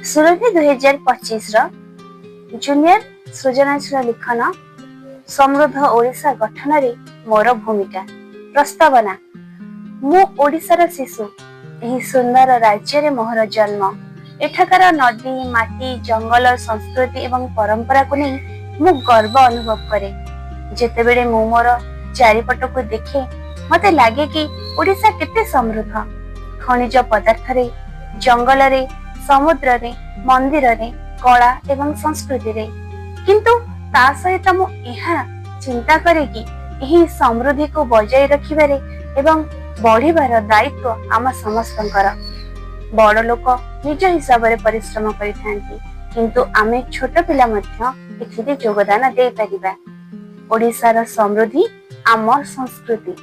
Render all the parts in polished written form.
Surabhi 2025ର junior ସୃଜନଶୀଳ ଲିଖନ, ସମୃଦ୍ଧ ଓଡ଼ିଶା ଗଠନରେ ମୋର ଭୂମିକା। ପ୍ରସ୍ତାବନା। ମୁଁ ଓଡ଼ିଶାର ଶିଶୁ। ଏହି ସୁନ୍ଦର ରାଜ୍ୟରେ ମୋହର ଜନ୍ମ। ଏଠାକାର ନଦୀ, ମାଟି, ଜଙ୍ଗଲ, ସଂସ୍କୃତି ଏବଂ ପରମ୍ପରାକୁ ନେଇ ମୁଁ ଗର୍ବ ଅନୁଭବ କରେ। ଯେତେବେଳେ ମୁଁ ମୋର ଚାରିପଟକୁ ଦେଖେ, ମତେ ଲାଗେ କି ଓଡ଼ିଶା କେତେ ସମୃଦ୍ଧ, ଖଣିଜ ପଦାର୍ଥରେ, ଜଙ୍ଗଲରେ, ସମୁଦ୍ରରେ, ମନ୍ଦିରରେ, କଳା ଏବଂ ସଂସ୍କୃତିରେ। କିନ୍ତୁ ତା ସହିତ ମୁଁ ଏହା ଚିନ୍ତା କରେ କି ଏହି ସମୃଦ୍ଧିକୁ ବଜାୟ ରଖିବାରେ ଏବଂ ବଢିବାର ଦାୟିତ୍ୱ ଆମ ସମସ୍ତଙ୍କର। ବଡ ଲୋକ ନିଜ ହିସାବରେ ପରିଶ୍ରମ କରିଥାନ୍ତି, କିନ୍ତୁ ଆମେ ଛୋଟ ପିଲା ମଧ୍ୟ ଏଥିରେ ଯୋଗଦାନ ଦେଇପାରିବା। ଓଡ଼ିଶାର ସମୃଦ୍ଧି ଆମ ସଂସ୍କୃତି।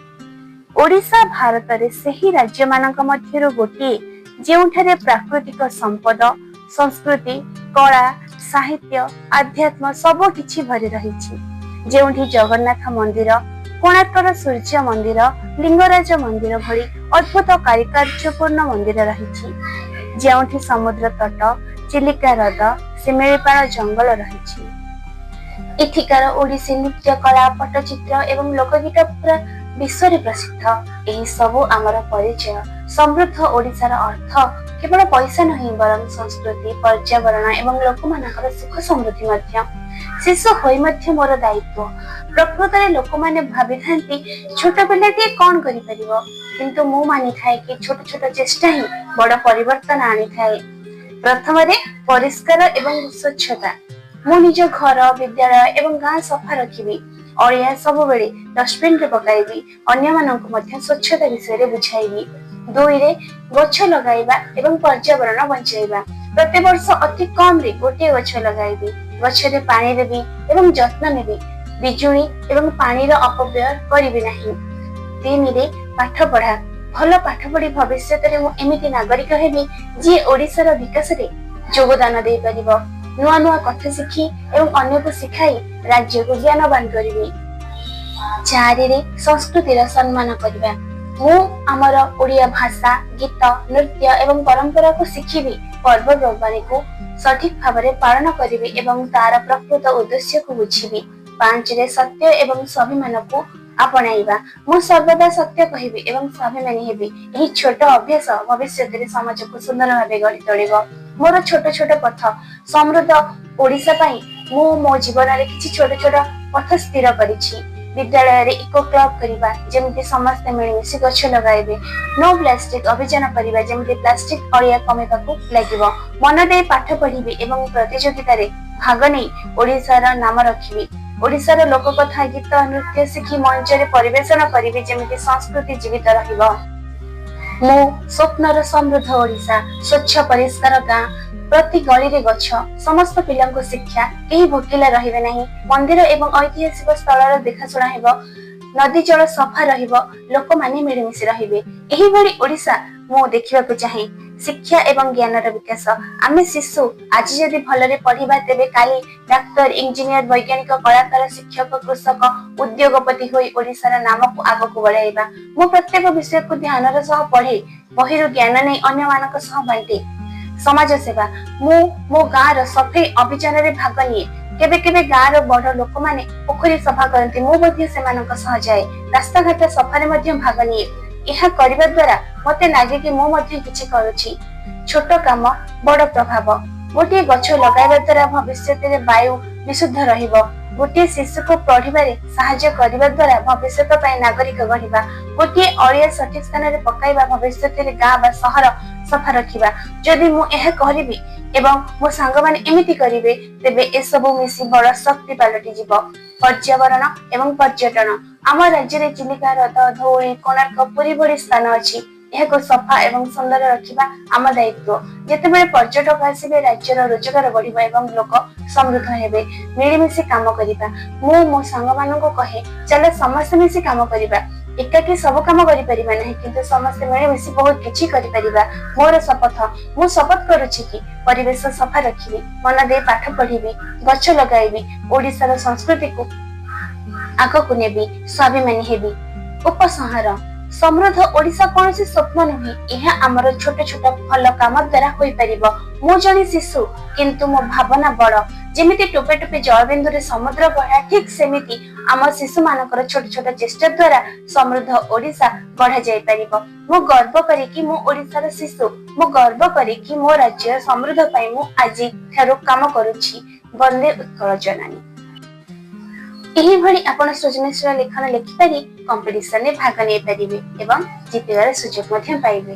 ଓଡ଼ିଶା ଭାରତରେ ସେହି ରାଜ୍ୟମାନଙ୍କ ମଧ୍ୟରୁ ଗୋଟିଏ, ଯେଉଁଠାରେ ପ୍ରାକୃତିକ ସମ୍ପଦ, ସଂସ୍କୃତି, କଳା, ସାହିତ୍ୟ, ଆଧ୍ୟାତ୍ମ ସବୁ କିଛି ଭରି ରହିଛି। ଯେଉଁଠି ଜଗନ୍ନାଥ ମନ୍ଦିର, କୋଣାର୍କର ସୂର୍ଯ୍ୟ ମନ୍ଦିର, ଲିଙ୍ଗରାଜ ମନ୍ଦିର ଭଳି ଅଦ୍ଭୁତ କାରୁକାର୍ଯ୍ୟପୂର୍ଣ୍ଣ ମନ୍ଦିର ରହିଛି, ଯେଉଁଠି ସମୁଦ୍ର ତଟ, ଚିଲିକା ହ୍ରଦ, ଶିମିଳିପାଳ ଜଙ୍ଗଲ ରହିଛି। ଏଠିକାର ଓଡ଼ିଶୀ ନୃତ୍ୟ କଳା, ପଟ୍ଟଚିତ୍ର ଏବଂ ଲୋକଗୀତ ପୁରା ବିଶ୍ୱରେ ପ୍ରସିଦ୍ଧ। ଏହି ସବୁ ଆମର ପରିଚୟ। ସମୃଦ୍ଧ ଓଡ଼ିଶାର ଅର୍ଥ କେବଳ ପଇସା ନୁହେଁ, ବରଂ ସଂସ୍କୃତି, ପର୍ଯ୍ୟାବରଣ ଏବଂ ଲୋକମାନଙ୍କର ସୁଖ ସମୃଦ୍ଧି ମଧ୍ୟ। ଶିଶୁ ହୋଇ ମଧ୍ୟ ମୋର ଦାୟିତ୍ୱ। ପ୍ରକୃତରେ ଲୋକମାନେ ଭାବିଥାନ୍ତି, ଛୋଟ ପିଲାଟିଏ କଣ କରିପାରିବ? କିନ୍ତୁ ମୁଁ ମାନିଥାଏ କି ଛୋଟ ଛୋଟ ଚେଷ୍ଟା ହିଁ ବଡ ପରିବର୍ତ୍ତନ ଆଣିଥାଏ। ପ୍ରଥମରେ ପରିଷ୍କାର ଏବଂ ସ୍ୱଚ୍ଛତା। ମୁଁ ନିଜ ଘର, ବିଦ୍ୟାଳୟ ଏବଂ ଗାଁ ସଫା ରଖିବି। ଅଳିଆ ସବୁବେଳେ ଡଷ୍ଟବିନରେ ପକାଇବି। ଅନ୍ୟମାନଙ୍କୁ ମଧ୍ୟ ସ୍ୱଚ୍ଛତା ବିଷୟରେ ବୁଝାଇବି। ଦୁଇରେ ଗଛ ଲଗାଇବା ଏବଂ ପର୍ଯ୍ୟାବରଣ ବଞ୍ଚାଇବା। ପ୍ରତିବର୍ଷ ଅତି କମରେ ଗୋଟିଏ ଗଛ ଲଗାଇବି। ଗଛରେ ପାଣି ଦେବି ଏବଂ ଯତ୍ନ ନେବି। ବିଜୁଳି ଏବଂ ପାଣିର ଅପବ୍ୟୟ କରିବି ନାହିଁ। ତିନିରେ ପାଠ ପଢା। ଭଲ ପାଠ ପଢି ଭବିଷ୍ୟତରେ ମୁଁ ଏମିତି ନାଗରିକ ହେବି, ଯିଏ ଓଡ଼ିଶାର ବିକାଶରେ ଯୋଗଦାନ ଦେଇପାରିବ। ନୂଆ ନୂଆ କଥା ଶିଖି ଏବଂ ଅନ୍ୟକୁ ଶିଖାଇ ରାଜ୍ୟକୁ ଜ୍ଞାନବାନ କରିବି। ଚାରିରେ ସଂସ୍କୃତିର ସମ୍ମାନ କରିବା। ମୁଁ ଆମର ଓଡ଼ିଆ ଭାଷା, ଗୀତ, ନୃତ୍ୟ ଏବଂ ପରମ୍ପରାକୁ ଶିଖିବି। ପର୍ବପର୍ବାଣୀକୁ ସଠିକ ଭାବରେ ପାଳନ କରିବି ଏବଂ ତାର ପ୍ରକୃତ ଉଦ୍ଦେଶ୍ୟକୁ ବୁଝିବି। ପାଞ୍ଚରେ ସତ୍ୟ ଏବଂ ସ୍ୱାଭିମାନକୁ ଆପଣାଇବା। ମୁଁ ସର୍ବଦା ସତ୍ୟ କହିବି ଏବଂ ସ୍ୱାଭିମାନୀ ହେବି। ଏହି ଛୋଟ ଅଭ୍ୟାସ ଭବିଷ୍ୟତରେ ସମାଜକୁ ସୁନ୍ଦର ଭାବେ ଗଢି ତୋଳିବ। ମୋର ଛୋଟ ଛୋଟ ପଥ। ସମୃଦ୍ଧ ଓଡ଼ିଶା ପାଇଁ ମୁଁ ମୋ ଜୀବନରେ କିଛି ଛୋଟ ଛୋଟ ପଥ ସ୍ଥିର କରିଛି। ବିଦ୍ୟାଳୟରେ ଇକୋ କ୍ଲବ କରିବା, ଯେମିତି ସମସ୍ତେ ମିଳିମିଶି ଗଛ ଲଗାଇବେ। ନୋ ପ୍ଲାଷ୍ଟିକ ଅଭିଯାନ କରିବା, ଯେମିତି ପ୍ଲାଷ୍ଟିକ ଅଳିଆ କମିବାକୁ ଲାଗିବ। ମନ ଦେଇ ପାଠ ପଢିବି ଏବଂ ପ୍ରତିଯୋଗିତାରେ ଭାଗ ନେଇ ଓଡ଼ିଶାର ନାମ ରଖିବି। ଓଡ଼ିଶାର ଲୋକକଥା, ଗୀତ, ନୃତ୍ୟ ଶିଖି ମଞ୍ଚରେ ପରିବେଷଣ କରିବି, ଯେମିତି ସଂସ୍କୃତି ଜୀବିତ ରହିବ। ମୋ ସ୍ୱପ୍ନର ସମୃଦ୍ଧ ଓଡ଼ିଶା: ସ୍ୱଚ୍ଛ ପରିଷ୍କାର ଗାଁ, ପ୍ରତି ଗଳିରେ ଗଛ, ସମସ୍ତ ପିଲାଙ୍କୁ ଶିକ୍ଷା, କେହି ଭୋକିଲା ରହିବେ ନାହିଁ, ମନ୍ଦିର ଏବଂ ଐତିହାସିକ ସ୍ଥଳର ଦେଖାଶୁଣା ହେବ, ନଦୀ ଜଳ ସଫା ରହିବ, ଲୋକମାନେ ମିଳିମିଶି ରହିବେ। ଏହିଭଳି ଓଡ଼ିଶା ମୁଁ ଦେଖିବାକୁ ଚାହେଁ। ଶିକ୍ଷା ଏବଂ ଜ୍ଞାନର ବିକାଶ। ଆମେ ଶିଶୁ ଆଜି ଯଦି ଭଲରେ ପଢିବା, ତେବେ କାଲି ଡାକ୍ତର, ଇଞ୍ଜିନିୟର, ବୈଜ୍ଞାନିକ, କଳାକାର, ଶିକ୍ଷକ, କୃଷକ, ଉଦ୍ୟୋଗପତି ହୋଇ ଓଡ଼ିଶାର ନାମକୁ ଆଗକୁ ବଢାଇବା। ମୁଁ ପ୍ରତ୍ୟେକ ବିଷୟକୁ ଧ୍ୟାନର ସହ ପଢେ। ବହିରୁ ଜ୍ଞାନ ନେଇ ଅନ୍ୟମାନଙ୍କ ସହ ବାଣ୍ଟେ। ସମାଜ ସେବା। ମୁଁ ମୋ ଗାଁର ସଫେଇ ଅଭିଯାନରେ ଭାଗ ନିଏ। କେବେ କେବେ ଗାଁର ବଡ ଲୋକମାନେ ପୋଖରୀ ସଫା କରନ୍ତି, ମୁଁ ମଧ୍ୟ ସେମାନଙ୍କ ସହ ଯାଏ। ରାସ୍ତାଘାଟ ସଫାରେ ମଧ୍ୟ ଭାଗ ନିଏ। ଏହା କରିବା ଦ୍ୱାରା ମତେ ଲାଗେ କି ମୁଁ ମଧ୍ୟ କିଛି କରୁଛି। ଛୋଟ କାମ, ବଡ ପ୍ରଭାବ। ଗୋଟିଏ ଗଛ ଲଗାଇବା ଦ୍ୱାରା ଭବିଷ୍ୟତରେ ବାୟୁ ବିଶୁଦ୍ଧ ରହିବ। ଗୋଟିଏ ଶିଶୁକୁ ପଢିବାରେ ସାହାଯ୍ୟ କରିବା ଦ୍ୱାରା ଭବିଷ୍ୟତ ପାଇଁ ନାଗରିକ ଗଢିବା। ଗୋଟିଏ ଅଳିଆ ସଠିକ ସ୍ଥାନରେ ପକାଇବା ଭବିଷ୍ୟତରେ ଗାଁ ବା ସହର ସଫା ରଖିବା। ଯଦି ମୁଁ ଏହା କରିବି ଏବଂ ମୋ ସାଙ୍ଗମାନେ ଏମିତି କରିବେ, ତେବେ ଏସବୁ ମିଶି ବଡ ଶକ୍ତି ପାଲଟିଯିବ। ପର୍ଯ୍ୟାବରଣ ଏବଂ ପର୍ଯ୍ୟଟନ। ଆମ ରାଜ୍ୟରେ ଚିଲିକା ହ୍ରଦ, ଧଉଳି, କୋଣାର୍କ, ପୁରୀ ଭଳି ସ୍ଥାନ ଅଛି। ଏହାକୁ ସଫା ଏବଂ ସୁନ୍ଦର ରଖିବା ଆମ ଦାୟିତ୍ୱ। ଯେତେବେଳେ ପର୍ଯ୍ୟଟକ ଆସିବେ, ରାଜ୍ୟର ରୋଜଗାର ବଢିବ ଏବଂ ଲୋକ ସମୃଦ୍ଧ ହେବେ। ମିଳିମିଶି କାମ କରିବା। ମୁଁ ମୋ ସାଙ୍ଗମାନଙ୍କୁ କହେ, ଚାଲ ସମସ୍ତେ ମିଶି କାମ କରିବା। ଏକାକି ସବୁ କାମ କରିପାରିବା ନାହିଁ, କିନ୍ତୁ ସମସ୍ତେ ମିଳିମିଶି ବହୁତ କିଛି କରିପାରିବା। ମୋର ଶପଥ। ମୁଁ ଶପଥ କରୁଛି କି ପରିବେଶ ସଫା ରଖିବି, ମନ ଦେଇ ପାଠ ପଢିବି, ଗଛ ଲଗାଇବି, ଓଡ଼ିଶାର ସଂସ୍କୃତିକୁ ଆଗକୁ ନେବି, ସ୍ୱାଭିମାନୀ ହେବି। ଉପସଂହାର। ସମୃଦ୍ଧ ଓଡ଼ିଶା କୌଣସି ସ୍ୱପ୍ନ ନୁହେଁ, ଏହା ଆମର ଛୋଟ ଛୋଟ ଭଲ କାମ ଦ୍ୱାରା ହୋଇପାରିବ। ମୁଁ ଜଣେ ଶିଶୁ, କିନ୍ତୁ ମୋ ଭାବନା ବଡ। ଯେମିତି ଟୋପେ ଟୋପେ ଜଳବିନ୍ଦୁରେ ସମୁଦ୍ର ଗଢା, ଠିକ ସେମିତି ଆମ ଶିଶୁମାନଙ୍କର ଛୋଟ ଛୋଟ ଚେଷ୍ଟା ଦ୍ୱାରା ସମୃଦ୍ଧ ଓଡ଼ିଶା ଗଢା ଯାଇପାରିବ। ମୁଁ ଗର୍ବ କରେ କି ମୁଁ ଓଡ଼ିଶାର ଶିଶୁ। ମୁଁ ଗର୍ବ କରେ କି ମୋ ରାଜ୍ୟର ସମୃଦ୍ଧ ପାଇଁ ମୁଁ ଆଜି ଠାରୁ କାମ କରୁଛି। ବନ୍ଦେ ଉତ୍କଳ ଜନନୀ। ଏହିଭଳି ଆପଣ ସୃଜନଶୀଳ ଲେଖନ ଲେଖିପାରି କମ୍ପିଟିସନରେ ଭାଗ ନେଇପାରିବେ ଏବଂ ଜିତିବାର ସୁଯୋଗ ମଧ୍ୟ ପାଇବେ।